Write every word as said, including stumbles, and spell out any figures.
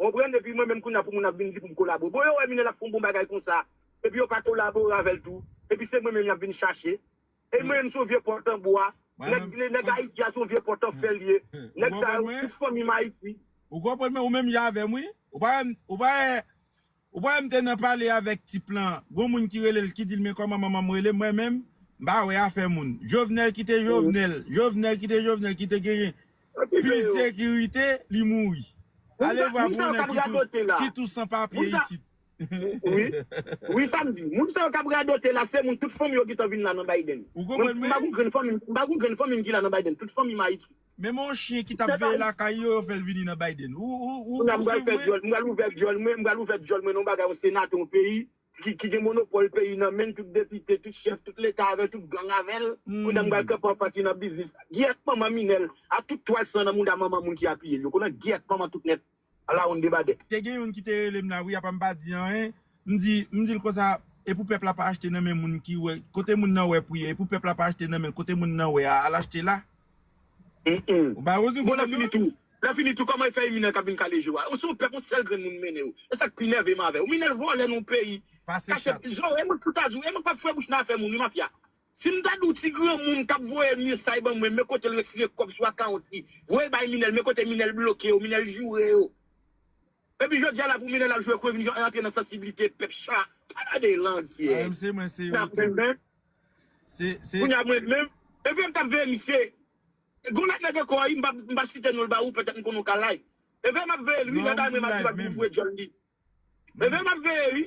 Ou konprann? Epi mwen menm kounye a pou moun ap vin di pou m kolabore. Bon, yo wè Minel ap fè yon bon bagay konsa. Epi yo pa kolabore avè l tou. Epi se mwen menm y ap vin chache. E mwen menm se yon vye pòt an bwa. Nèg, nèg Ayiti a se yon vye pòt an fè l ye. Nèg sa yo, tout fanmi m Ayiti. Ou konprann mwen? Ou menm jan avè m, wi. Ou pa wè m, ou pa wè, ou pa wè m te nan pale avèk tip lan. Gon moun ki rele l, ki di l, men kòman manman m rele m, mwen menm, m pa wè afè moun. Jovenel ki te Jovenel, Jovenel ki te Jovenel, ki te genyen pil sekirite, li mouri. Ale vwa pou yon nèg ki tou, ki tou san papye isit. Wi. Wi, sa m di. Moun sa yo k ap radote la, se moun tout fanmi yo gentan vin la nan Biden. Ou konprann mwen? M pa gon grenn fanmi, m pa gon grenn fanmi m ki la nan Biden. Tout fanmi m Ayiti. Menm yon chen ki t ap veye lakay yo, yo fè l vini nan Biden. Ou, ou, ou, ou swiv mwen? M pral ouvè dyòl mwen, m pral ouvè dyòl mwen nan yon bagay, yon senatè yon peyi ki, ki gen monopòl peyi nan men l, tout depite, tout chèf, tout leta avè l, tout gang avè l. Kounye a m pral kanpe anfas li nan biznis. Gyèt manman Minel, a tout twal san nan mouda manman moun ki apiye l yo. Kounye a gyèt manman tout nèt. Ala yon debadè. Te gen youn ki te rele m la, wi, apa m pa di anyen. M di, m di l konsa, e pou pèp la pa achte nan men moun ki wè, kote moun nan wè pou ye, e pou pèp la pa achte nan men l, kote moun nan wè a, al achte la. Ou pa wè bon, lè fini tou. Lè fini tou, kòman e fè e Minel k ap vin kale je w a? Ou se yon pèp, yon sèl grenn moun mennen w. E sa k pi nève m avè w. Minel vòlè nan yon peyi. Pase chat. Jan w e mwen tout a di w, e mwen p ap fwe bouch nan afè moun, wi, mafya. Si m ta di w ti granmoun k ap voye mesaj ban mwen, men kote l retire kòb sou account li, voye bay Minel, men kote Minel bloke yo, Minel joure yo. Epi jodi a la pou Minel ap jwe kwen vin antre nan sansiblite pèp cha. Pa gade langyè. N ap menm. Se, se. Kounye a mwen menm. Epi m t ap verifye. Gon lòt nèg ankò, wi, m p ap, m p ap site non l ba ou, petèt m konnen w ka live. Epi m ap veye l, wi, lòt ane m ap di l ap vin jwe djòl li. Epi m ap veye, wi.